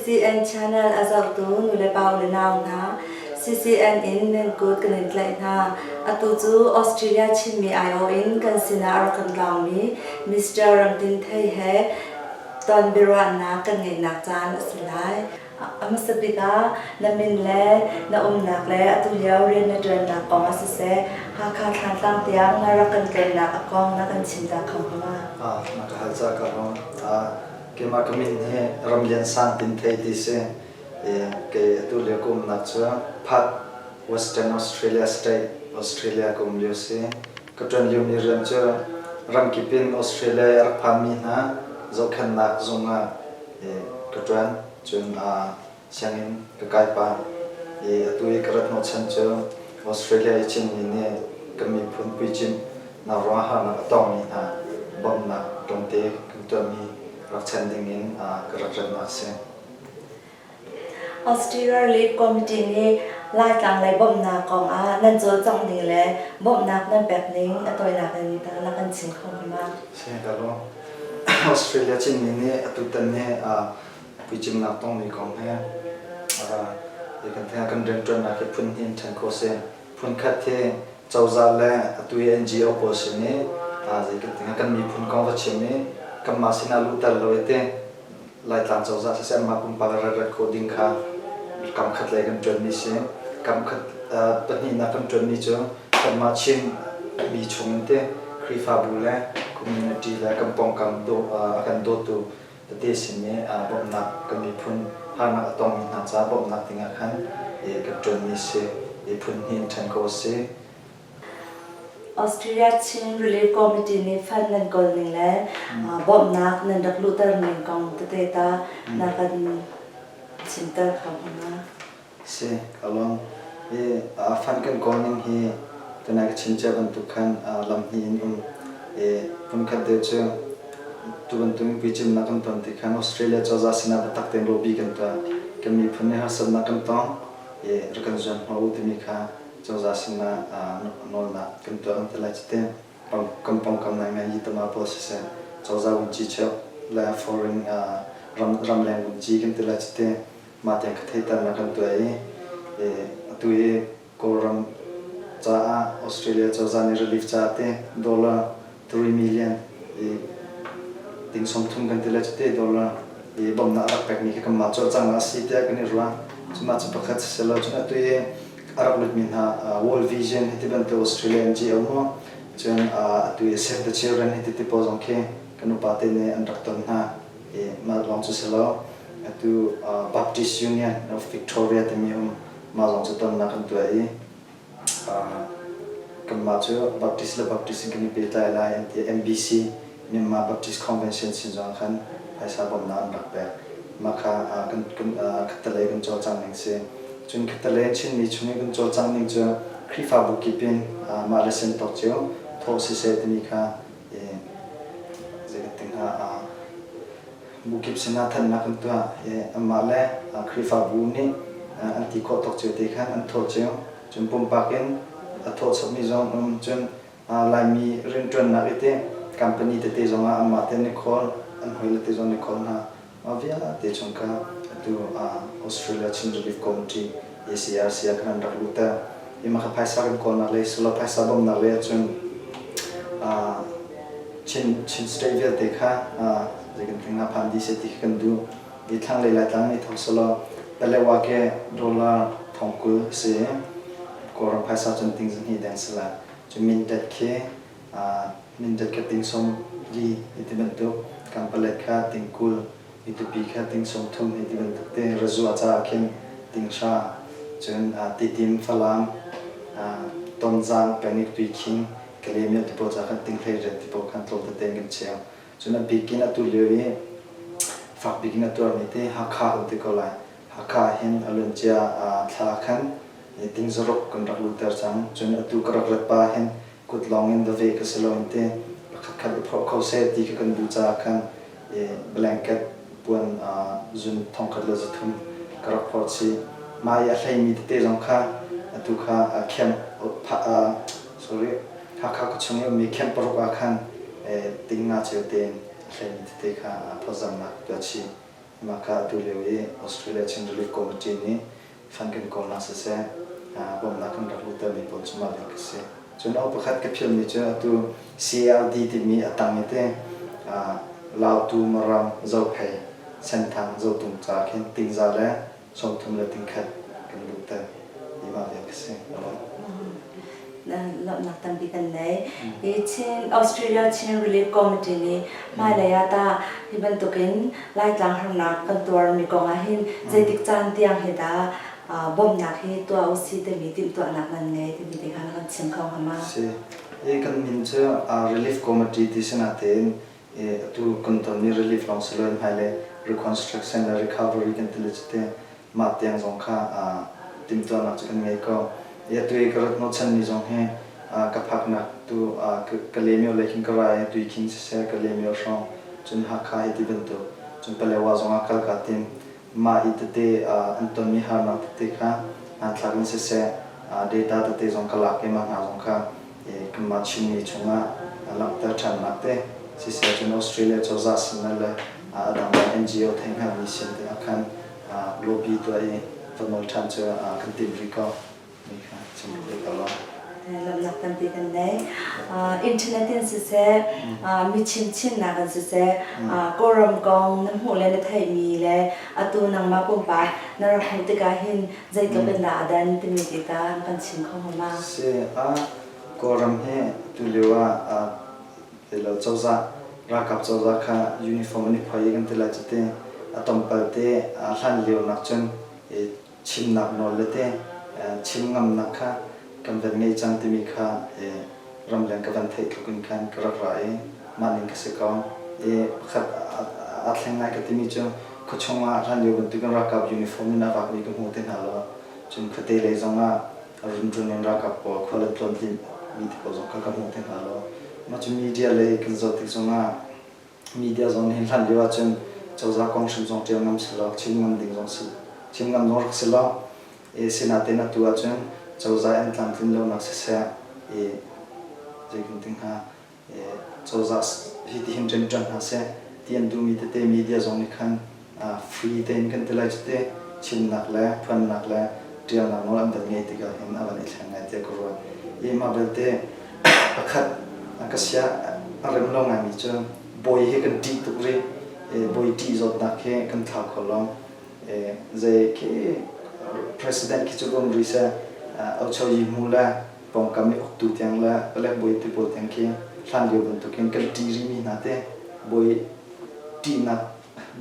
CCN channel a zohtu nulepa u le nau hna, CCN in nan kut kan in tlaih hna. Atu cu Australia Chinmi aiawh in kan sinah a rak kan tlawngmi Mister Ram Tin Thei he ton biaruahnak kan ngeihnak caan a si lai. A hmasa bik ah na min le na umnak le atu lio rian na ṭuannak kong ah siseh, Hakha Thlantlang tiang na rak kan tlawnnak a kong na kan chim ta kho hnga ma? Ah, na ka hal ca ka lawm. Ah, keimah ka min hi Ramlian Sang Tin Thei ti si. I kei atu lio ka umnak cu Perth, Western Australia State, Australia ka um lio si. Ka ṭuan liomi rian cu ramkip in Australia i a rak phanmi hna zohkhenhnak zung ah ka ṭuan. Cun sianginn ka kai pah i atu i ka rat hnawhchan cu Australia i Chinmi nih kan miphun puicimh nak ruangah harnak a tongmi hna bawmhnak tlawmte kan tuahmi rak chan dingin ka rak ratnak a si. Australia Relief Committee nih Laitlang lei bawmhnak kongah nan cawlcangh ning le bawmhnak nan pek ning a tawinak in na kan chim kho hnga ma? Si ka lawm. Australia Chinmi nih atutan nih puicimnak tongmi kong he kan theng kan rianṭuannak hi phun hnih in ṭhen khawh si. Phun khat hi cozah le atu i NGO pawl sin i zei kan ti hnga kan miphun kong va chim i kanmah sinah luhter lo i ti Laitlang cozah siseh anmah pumpak a rat khawh ding kha kam khat lei kan ṭuanmi si. Kam khat pahnihnak kan ṭuanmi cu kanmah Chin mi chung in te Khrihfabu le community le kan pawngkam a kan dawtu tete sin i bawmhnak kan miphun harnak a tongmi hna caah bawmhnak dingah khan kan ṭuanmi si. I phun hnih in ṭhen khawh a si. Australia Chin Relief Committee nih fund nan kawl ning le bawmhnak nan rak luhter ning kong tete ta na kan chimter kho hnga ma? Si, ka lawm. I fund kan kawl ning hi tunai ka chim cia bantuk khan lam hnih in um. I phunkhat deuh cu tu bantuk in puicimnak kan ton ti khan Australia cozah sinah biatak tein lobby kan tuah. Kan miphun nih harsatnak kan tong i rak kan zuan hnawh u timi kha cozah sinah nawlnak kan tuah kan ti lai cuti kan pawngkam ngaingai hi tama pawl siseh cozah vunci cheu le foreign ramleng vunci kan ti lai cuti mah tiang kha theihternak kan tuah i atu hi Kawlram caah Australia cozah nih relief caah te dollar 3 million i ting 30 kan ti lai cuti dollar i bawmhnak a rak pekmi khi kanmah cawlcangnak a si tiah kan i ruah. Cumah cu pakhat siselaw cun atu i a rak lutmi hna World Vision hi ti bantuk Australia NGO maw cun atu i Save the Children hi ti ti pawl zong khi kan upa te nih an rak ton hna i mah lawng cu si lo atu Baptist Union of Victoria timi um mah zong cu tonnak kan tuah i kanmah cu Baptist le Baptist in kan i pehtlai lai an ti. MBC Myanmar Baptist Convention sin zong ah khan phaisa bawmhnak an rak pek. Mah kha kan khattelei kan cawlcangh ning si. Cun khattelei Chinmi chung i kan cawlcangh ning cu Khrihfabu kip in mah le sen tawk cio thawh siseh timi kha zei kan ti hnga Bukip sinah thanhnak an tuah i anmah le Khrihfabu nih an ti khawh tawk cio te khan an thawh cio. Cun pumpak in a thawh chapmi zong an um. Cun Laimi rianṭuannak i te company tete zongah anmah te an i khawl, an hawile te zong an i khawl hna. Mah vialte chung kha atu Australia Chin Relief Committee ACRC ah khan an rak luhter. Hi mah kha phaisa kan kawlnak le solo phaisa bawmhnak lei ahcun Chin Chin state vialte kha zei kan ti hnga phan dih seh ti khi kan duh. I thlanglei Laitlang nih thawk selaw Palewa ke dollar 20,000 a si i Kawlram phaisa cun ting zahnih deng si lai. Cun Mindat khi Mindat kha ting 40 hi ti bantuk, Kanpalet kha ting 20, Mitupi kha ting 30 hi ti bantuk te Razua caah khin ting 10 cun Tidim Falam Tonzang peng i Tuikhing Kalemiah ti pawl caah khan ting 18 ti pawl khan tlawm tete in kan cheu. Cun a bik in atu lio i fak bik in a tuarmi te Hakha kan ti ko lai. Hakha ah hin a luancia thla khan ting zaruk kan rak luhter cang. Cun atu ka rak rat pa hin kut lawng in va ve ka si lo in ti pakhat khat i phorh kho seh ti kha kan duh caah khan blanket puan zun 1300 ka rak phorh chih. Mah i a hleimi tete zong kha atu kha camp sorry Hakha khuachung i ummi camp paruk ah khan ting nga cio tein a hleimi tete kha phawtzamnak tuah chih. Mah kha atu lio i Australia Chin Relief Committee nih fund kan kawlnak siseh, bawmhnak kan rak luhtermi pawl cu mah bik a si. Cun a pakhat ka philhmi cu atu CARD timi a tang i te Lautu, Maram, Zophei, Senthang, Zotung ca khin tingza le 30 le tingkhat kan luhter i mah vial ka si. Lawmhnak tampi kan nei. Hi Chin Australia Chin Relief Committee nih hmailei ah tah hi bantukin Laitlang harnak kan tuarmi kong ah hin zeitik caan tiang hi dah bawmhnak hi tuah usih timi timhtuahnak nan ngei timi te kha na kan chim kho hnga ma? Si. Hi kan min cu Relief Committee ti si natein atu kan tonmi relief lawng si loin hmailei reconstruction le recovery kan ti le cite mah tiang zong kha timhtuahnak cu kan ngei ko. I atu i ka rat hnawhchanmi zong hi ka phaknak tu Kalaymyo lei khin ka ra i Tuikhin siseh Kalaymyo hrawng cun Hakha hi ti bantuk cun Palewa zong ah kal kaa tim. Mah i tete an tonmi harnak tete kha hmanthlak in siseh data tete zong ka lak i mah hna zong kha kanmah Chinmi chungah langhter ṭhannak te siseh cun Australia cozah sin le a dangdang NGO theihngalhmi sin te ah khan lobby tuah i va nawl ṭhan cu kan timh rih ko mi kha chim rih ko lo. Lawmhnak tampi kan nei. Internet in siseh, mi chimchinnak in siseh, Kawlram kong na hmuh le na theihmi le atu nangmah pumpak na rak hmuh tikah hin zeitluk in dah a dan timi ti ta kan chim kho hnga ma? Si a Kawlram hi tulio ah lo cozah ralkap cozah kha uniform an i phoi i kan ti lai cuti a tompal te hlan lio nak cun chimnak nawl le te chim ngamnak kha kan van ngei cang timi kha ramleng ka van theih tluk in khan ka rak ra i mah ning ka si ko i pakhat aa thleng ngai ka timi cu khuachung ah hlan lio bantukin ralkap uniform in a vakmi ka hmu te hna lo cun khuate lei zong ah runrun in ralkap pawl khual an tlawn mi te pawl zong kha ka hmu te hna lo. Mah cu media lei kan zoh tik zongah media zong nih hlan lio ahcun cozah kong hrim zong ṭial ngam si lo, chim ngam ding zong si, chim ngam zong rak si lo. I sinain atu ahcun cozah in tlamtlin lonak siseh i zeitin ti hnga cozah hi tihin ṭemṭem hna seh ti an duhmi tete media zong nih khan free tein kan ti lai cu ti chimnak le phuannak le ṭialnak nawl an van ngei tikah hin a van i thleng ngai tiah ka ruat. I mah belte pakhat ka sia a rem lo ngaimi cu bawi hi kan ṭih tuk rih. Bawi ṭih zawtnak hi kan thlau kho lo. Zei khi president khi cu um rih seh Ochoyi hmu le pawngkam i uktu tiang le palek bawi ti pawl tiang khi hlan lio bantukin kan ṭih rihmi hna te bawi ṭihnak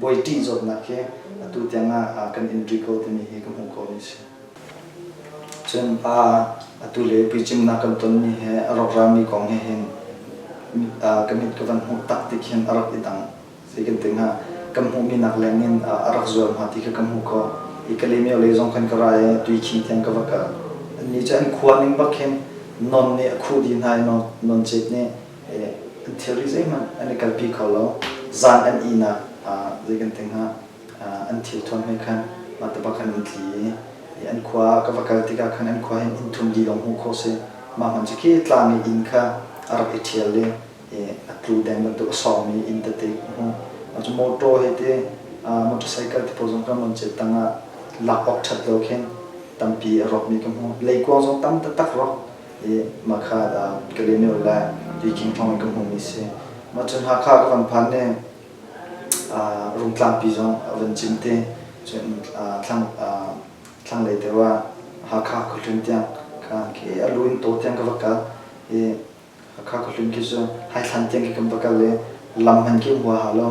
bawi ṭih zawtnak hi atu tiang ah kan in ri ko timi hi ka hmuh ko mi si. Cun atu le puicimnak kan tonmi he a rawkralmi kong he hin ka mit ka van hmuh tak tik hin a rak i dang. Zei kan ti hnga kan hmuhmi nak leng in a rak zual hnga ti kha ka hmuh khawh. I Kalaymyo lei zong khan ka ra i Tuikhin tiang ka va kal. Annih cu an khua ning bak khin non nih a khuh dih hna i non cet nih an thilri zeihmanh an i kalpi kho lo. Zan an ihnak zei kan ti hnga an thil thuam he khan mah te bak khan an tli i an khua ka va kal tikah khan an khua hin inn thum li lawng hmuh khawh si. Mah hman cu khi tlang i inn kha a rak i ṭhial i a tlu deng bantuk a sawngmi inn tete ka hmuh. Cu motor hi ti motorcycle ti pawl zong kan mon cet tang ah lak awk ṭhat lo khin tampi a rawkmi ka hmuh. Leikuang zong tam taktak rawk i mah kha Kalaymyo le Tuiking hrawng in ka hmuhmi si. Mah cun Hakha ka van phan i Rungtlangpi zong a van cim te. Cun thlang thlanglei deuh ah Hakha khuahlun tiang kha khi a lu in taw tiang ka va kal i Hakha khuahlun khi cu haithlan tiang khi kan va kal i lam hman khi um huaha lo.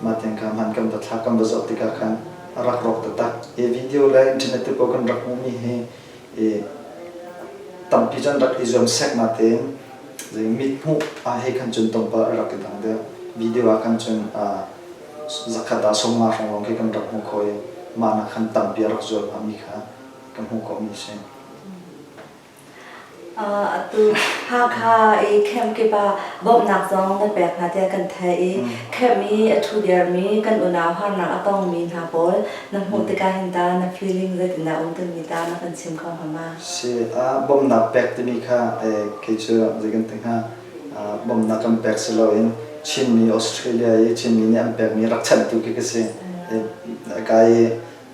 Mah tiang kha hman kan va thlak kan va zoh tikah khan a rak rawk taktak. Hi video le internet te pawl kan rak hmuhmi hi i tampi cu an rak i zuam sek natein zei mithmuh ah he khan cun tlawmpal a rak i dang deuh. Video ah khan cun zakhat ah 50 hrawng lawng khi kan rak hmuh khawh i mah nak khan tampi a rak zual hngami kha ka hmuh khawhmi a si. Atu Hakha i camp kip ah bawmhnak zong na pek hna tiah kan theih i camp i a ṭhu dermi kan unau harnak a tongmi hna pawl na hmuh tikah hin ta na feeling zeitindah um timi ta na kan chim kho hnga ma? Si ah bawmhnak pek timi kha kei cu zei kan ti hnga bawmhnak kan pek si loin Chinmi Australia i Chinmi nih an pekmi rak chanhtu khi ka si. Kai i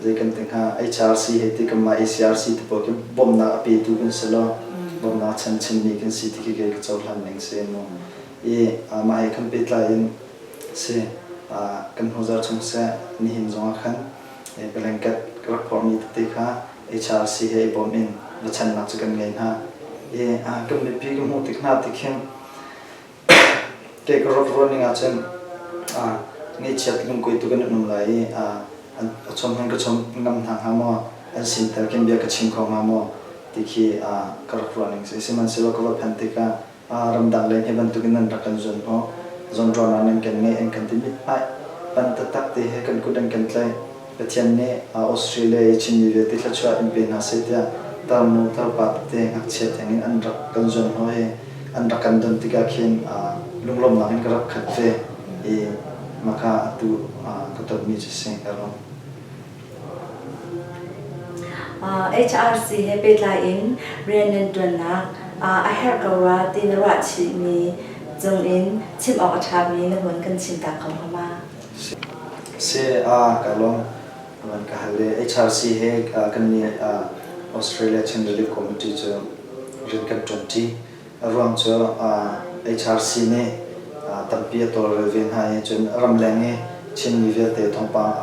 zei kan ti hnga HRC he ti kanmah ACRC te pawl khi bawmhnak a petu kan si lo. Bawmhnak chan chinmi kan si ti khi kei ka cohlan ning si mu. I mah he kan pehtlai in si kan hnuzar chung seh nihin zong ah khan blanket ka rak phormi tete kha HRC he i bawm in bochannak cu kan ngei hna. I kan mipi ka hmuh tik hna tik hin kei ka rak ruah ning ahcun ngaihchiat lungkuai tu kan um lai i a chom hin ka chom ngam hna hnga maw, an sin tel khin bia ka chim kho hnga maw ti khi ka rak ruah ning si. Sihmanhsehlaw ka va phanh tikah ramdang lei hi bantukin nan rak kan zuanhnawh, zawnruahnak nan kan ngeih an kan ti mithmai pan taktak te he kan kut an kan tlaih. Pathian nih Australia i Chinmi vialte thluachuah in pe hna seh tiah tarnu tarpa tete ngakchia tiangin an rak kan zuanhnawh i an rak kan don tikah khin lunglawmhnak in ka rak khat ve i mah kha atu ka tonmi cu si ka lawm. HRC he pehtlai in rian nan ṭuannak a herh ko rua ti na ruah chihmi cungin chim awk a ṭhami na hun kan chim ta kho hnga ma? Si ka lawm. Van ka hal i HRC he kan nih Australia Chin Relief Committee cu rian kan ṭuanṭi. A ruang cu HRC nih tampi a tawlrel ve hna i cun ramleng i Chinmi vialte thawngpang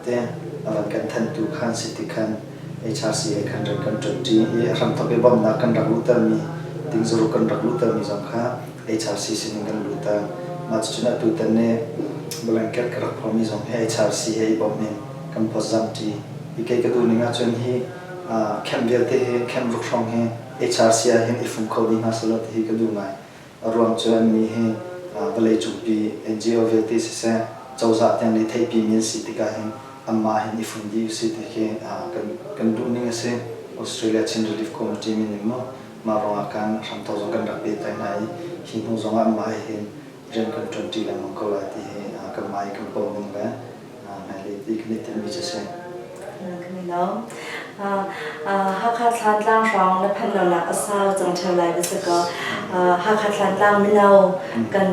te a van kan thanhtu khan si ti khan HRC he khan rian kan ṭuanṭi i a hramthawk i bawmhnak kan rak luhtermi dingzaruk kan rak luhtermi zong kha HRC sinin kan luhter. Mah cucun atutan nih blanket ka rak phormi zong hi HRC he i bawmh in kan phawtzamhṭi. Hi kei ka duh ning ahcun hi camp vialte hi camp ruk hrawng hi HRC ah hin i fum kho dih hna sehlaw ti hi ka duh ngai. A ruang cu annih hi vawleicungpi NGO vialte siseh, cozah tiang nih theihpimi an si tikah hin anmah hin i fum dih usih ti khi kan duh ning a si. Australia Chin Relief Committee min in maw mah ruangah khan hramthawk zong kan rak pehtlai hna i hi hnu zongah anmah he hin rian kan ṭuanṭi lengmang ko lai ti hi kanmah i kan pom ning le hmailei ti kan i tinhmi cu a si. Kan i lawm. Hakha Thlantlang hrawng na phanh lonak a sau cang ṭheo lai va si kaw Hakha Thlantlang mino kan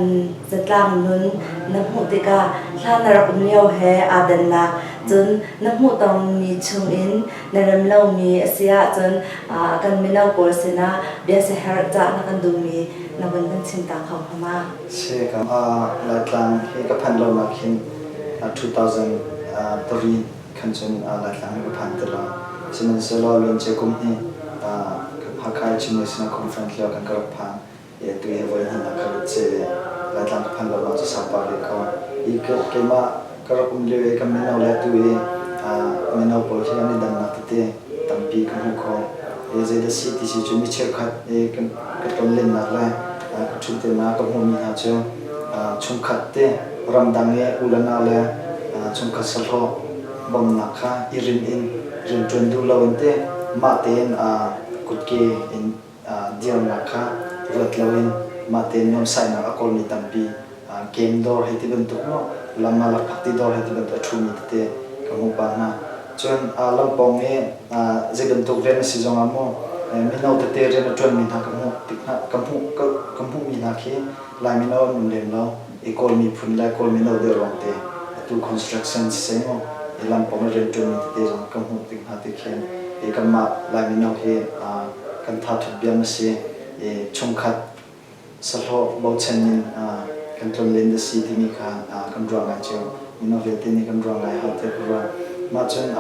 zatlang nun na hmuh tikah hlan na rak um lio he aa dannak cun na hmuhtonmi chungin na rem lomi a si ahcun kan mino pawl sinah bia siaherh cah na kan duhmi na vun kan chim ta kho hnga ma? Si ka Laitlang hi ka phanh lonak hin 2003 khan cun Laitlang hi ka phan ti lo. Sihmanhsehlaw luancia kum hi Hakha Chin National Conference lio kan ka rak phan. I atu hi voi hnihnak ka lut si i Laitlang ka phan lo cu sau rih ko. I keimah ka rak um lio i kan mino le atu i mino pawl hi an i dannak tete tampi ka hmuh khawh. I zeidah si ti si cu mi cheukhat i ka tonlennak le ka ṭhutdenak ka hmuhmi hna cu chungkhat te ramdang i u le nau le chungkhat sahlawh bawmhnak kha i rinh in rianṭuan duh loin te mah tein kutke in dirnak kha ruat loin mah tein nuamhsaihnak a kawlmi tampi game dawr hei ti bantuk maw lam ah lakphakti dawr hei ti bantuk a ṭhumi tete ka hmuh pah hna. Cun lampawng i zei bantuk rian a si zongah maw mino tete rian a ṭuanmi hna ka hmuh tik hna ka hmuh ka hmuhmi hna khi Lai mino an um lem lo i Kawl miphun le Kawl mino deuh lawngte atu construction siseh maw i lampawng i rianṭuanmi tete zong ka hmuh tik hna tik hin i kanmah Lai mino hi kan tha thut biam a si i chungkhat sahlawh bochan in kan tlonlen a si timi kha kan ruah ngai cio. Mino vialte nih kan ruah ngai hau tiah ka ruah. Mah cun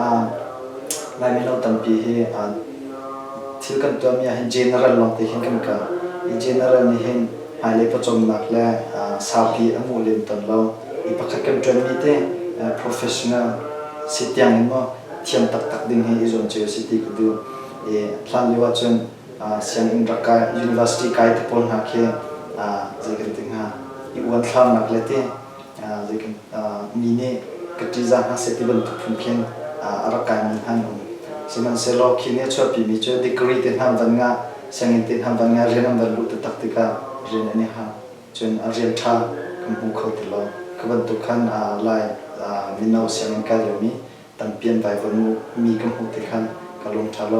Lai mino tampi hi thil kan tuahmi ah hin general lawngte hin kan kal. Hi general nih hin hmailei pawcawmnak le saupi a hmuh lem tawn lo. I pakhat kan ṭuanmi te professional si tiang in maw thiam taktak ding hi i zuam cio si ti ka duh. I hlan lio ahcun sianginn rak kai university kai te pawl hna khi zei kan ti hnga i uanthlarnak le te zei kan mi nih ka ṭihzah hna seh ti bantuk phun khin a rak kaimi hna an um. Sihmanhsehlaw khi nih a chuahpimi cu degree te hna an van ngah, sianginn te hna an van ngah, rian an van luh taktak tikah rian an i harh. Cun a rian ṭha kan hmu kho ti lo. Kha bantuk khan Lai mino sianginn kai liomi tampi an vaivuan mi ka hmuh tik khan ka lung ṭha lo.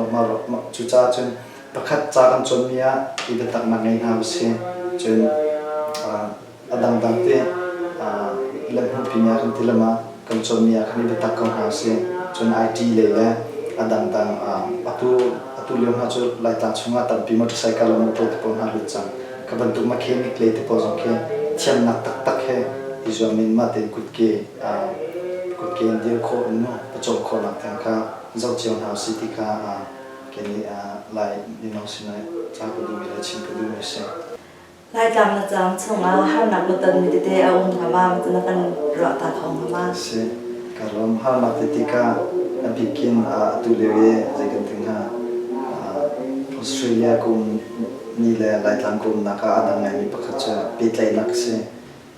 Cucaah cun pakhat ca kan cawnmi ah i biataknak ngei hna usih. Cun a dangdang te lamhmuhpi ah kan ti lam ah Kan cawnmi ah khan i biatak ko hna usih. Cun IT lei le a dangdang atu atu lio hna cu Laitlang chungah tampi motorcycle le motor te pawl hna lut cang. Kha bantuk mechanic lei te pawl zong khi thiamnak taktak he i zuam in mah tein kutke kutke in dir khawh in mu pawcawm khawhnak tiang kha zoh cio hna usih ti kha kei nih Lai mino sinah ca ka duhmi le chim ka duhmi a si. Laitlang na caam chungah harnak na tonmi tete a um hnga ma? Na kan ruah ta kho hnga ma? Si, ka lawm. Harnak ti tikah a bikin atu lio i zei kan ti hnga? Australia kum ni le Laitlang ka umnak ah a dang ngaimi pakhat cu pehtlaihnak a si.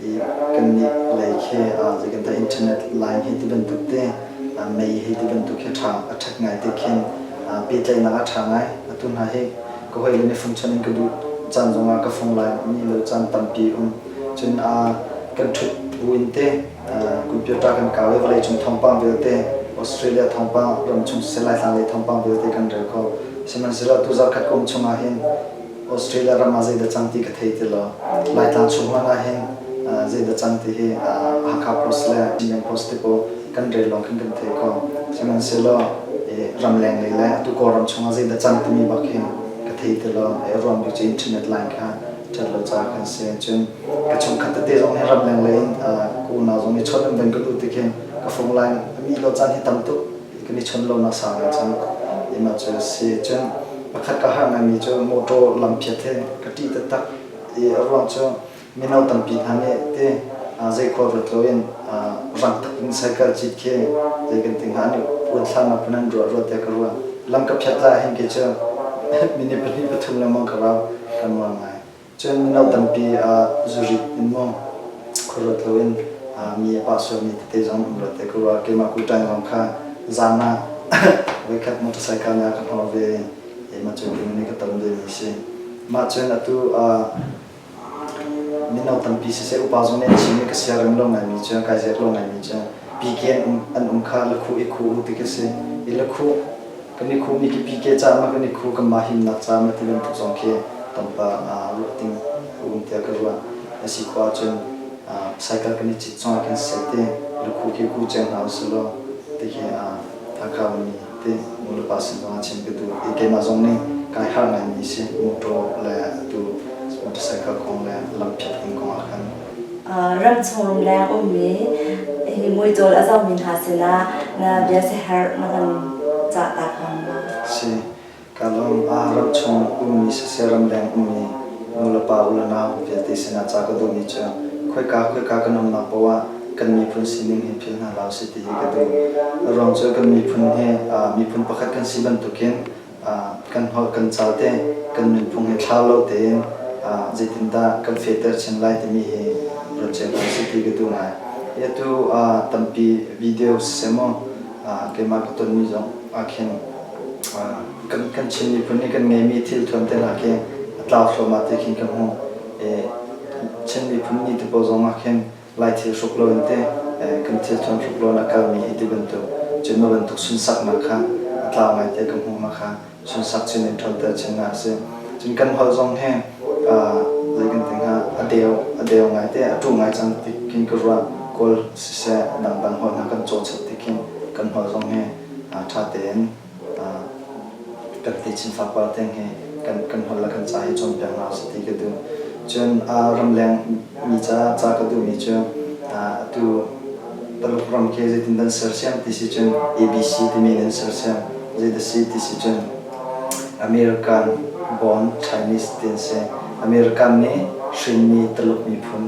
I kannih lei khi zei kan ti internet line hi ti bantuk te mei hi ti bantuk hi ṭha a ṭhat ngai te khin pehtlaihnak a ṭha ngai. Atu hna hi ka hawile nih fung chon in ka duh caan zongah ka fung lai mi lo caan tampi um. Cun kan ṭhut buin te computer kan kau i vawleicung thawngpang vialte Australia thawngpang ramchung siseh Laitlang lei thawngpang vialte kan rel kho. Sihmanhsehlaw tu zarkhat kum chungah hin Australia ram ah zeidah cang ti ka thei ti lo. Laitlang chung hmanh ah hin zeidah cang ti hi Hakha Post le Chinland Post te pawl kan rel lawng khin kan thei kho. Sihmanhsehlaw ramleng lei le atu Kawlram chungah zeidah cang timi bak hi ka thei ti lo. A ruang bik cu internet line kha ṭhat lo caah khan si. Cun ka chungkhat tete zong hi ramleng lei in ka unau zong nih chawnh an van ka duh tik hin ka phone line a mi lo caan hi tam tuk kan i chawnh lonak sau ngai cang. Mah cu a si. Cun pakhat ka har ngaimi cu motor lamphiat hi ka ṭih taktak i a ruang cu mino tampi hna nih ti zeikhua ruat loin rang tak in cycle cit khi zei kan ti hnga an i uanthlarnak phun an ruah ruat tiah ka ruah. Lam ka phiat lai hin kei cu minute pahnih pathum lengmang ka rau ka nuam ngai. Cun mino tampi zurit in maw khuaruat loin mi a pah sualmi tete zong um ruat te ka ruah. Keimah kuṭaing zong kha zan ah voikhat motorcycle nih a ka hnawh ve i mah cu keimah nih ka ton vemi a si. Mah cun atu mino tampi siseh upa zong nih an chim i ka siarem lo ngaimi cu kai ziak lo ngaimi cu PK an um kha lakhuh i khuh u ti ka si. I lakhuh kan i khuhmi khi PK caah ma kan i khuh kanmah himnak caah ma ti bantuk zong khi tampa ruah ding a um tiah ka ruah. A si khawh ahcun cycle kan i cit zongah khin siseh ti lakhuh khi ku ceng hna usih law ti khi Hakha ummi ti nu le pa sin zongah chim ka duh i keimah zong nih kai harh ngaimi si motor le atu motorcycle kong le lamphiat ding kong ah khan. Ramchung ramleng ummi hi muicawl a zohmi hna sinah na bia siaherh na kan cah ta kho ma? Si. Ka lawm. Ramchung ummi siseh ramleng ummi nu le pa u le nau vialte sinah ca ka duhmi cu khoika khoika kan umnak paoh ah kan miphun sining hi philh hna hlah usih ti hi ka duh. A ruang cu kan miphun hi miphun pakhat kan si bantukin kan holh kan ca te kan nunphung hi thlau lo tein zeitindah kan fehter chin lai timi hi ruat cio hna usih ti ka duh ngai. Hi atu tampi video siseh maw keimah ka tonmi zong ah khin kan Chin miphun nih kan ngeimi thil thuam te hna khi a tlau thluahmah ti khin ka hmuh. Chin miphun ni te pawl zong ah khin Lai thil hruk lo in te kan thil thuam hruk lo in a kalmi hi ti bantuk cun mah bantuk sunsaknak kha a tlau ngai tiah ka hmuh ma kha sunsak chin in ṭhawnter chin hna a si. Cun kan holh zong hi zei kan ti hnga a deu a deu ngai te a ṭu ngai cang ti khin ka ruah. Kawl siseh dangdang holh hna kan caw chap ti khin kan holh zong hi ṭha tein kan techin fapar tiang hi kan kan holh le kan ca hi cawnpiak hna usih ti ka duh. Cun ramleng mi ca ca ka duhmi cu atu Taluk ram khi zeitin dan sersiam ti si cun ABC timi in an sersiam. Zeidah si ti si cun American born Chinese ti an si. American nih hrinmi Taluk miphun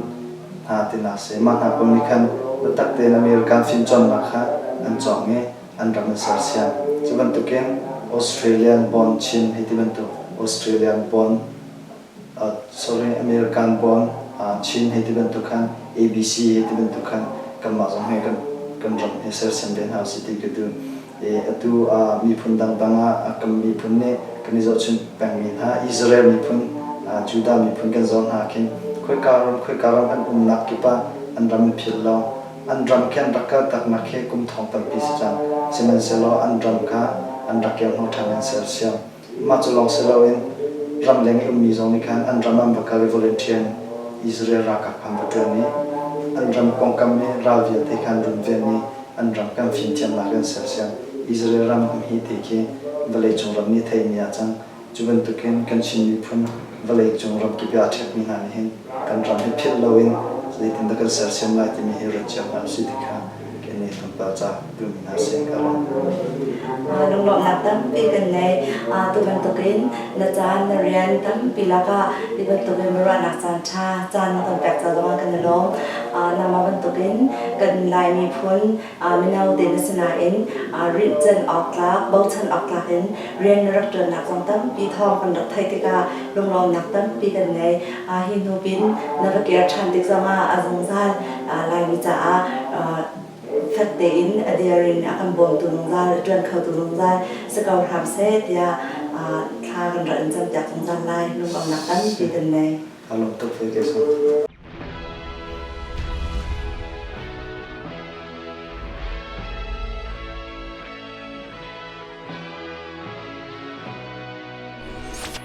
hna tinak si. Mah hna pawl nih khan biatak tein American fimcawnnak kha an cawng i an ram an sersiam. Cu bantukin Australian born Chin hei ti bantuk Australian born sorry American born Chin hei ti bantuk khan ABC hei ti bantuk khan kanmah zong he kan kan ram hi sersiam ve hna usih ti ka duh. Atu miphun dangdang ah kan miphun nih kan i zohchunh pengmi hna Israel miphun Judah miphun kan zoh hna khin khoika ram khoika ram an umnak kip ah an ram an philh lo. An ram khi an rak kaltaknak hi kum thong tampi si cang. Sihmanhsehlaw an ram kha an rak keuhnawh ṭhan an sersiam. Mah cu lawng si loin ramleng i ummi zong nih khan an ram an va kal i volunteer in Israel ralkap kha an va ṭuan i an ram pawngkam i ral vialte kha an runven i. an ram kan fimthiamnak kan sersiam. Israel ram um hi ti khi vawleicung ram nih theimi ah cang. Cu bantukin kan Chin miphun vawleicung ramkip ah a ṭhekmi hna nih hin kan ram hi philh loin zeitindah kan sersiam lai timi hi ruat cio hna usih ti kha kei nih tlawmpal ca duhmi hna si ka lawm. Lunglawmhnak tampi kan ngei. Tu bantukin na caan na rian tampi lakah hi bantukin ruahnak caan ṭha caan na kan pek ca zongah kan i lawm. Nangmah bantukin kan Lai miphun mino te na si nain rinhchan awk tlak, bochan awk tlak in rian na rak ṭuannak zong tampi thawng kan rak theih tikah lunglawmnak tampi kan ngei. Hi hnu pin na va kir ṭhan tik zongah a zungzal Laimi caah fek tein a dir in a kan bawmtu zungzal, a ṭuan khotu zungzal si ko hram seh tiah thla kan rak in campiak zungzal lai. Lunglawmnak tampi kan ngei. Kaa lawm tuk ve kei zong.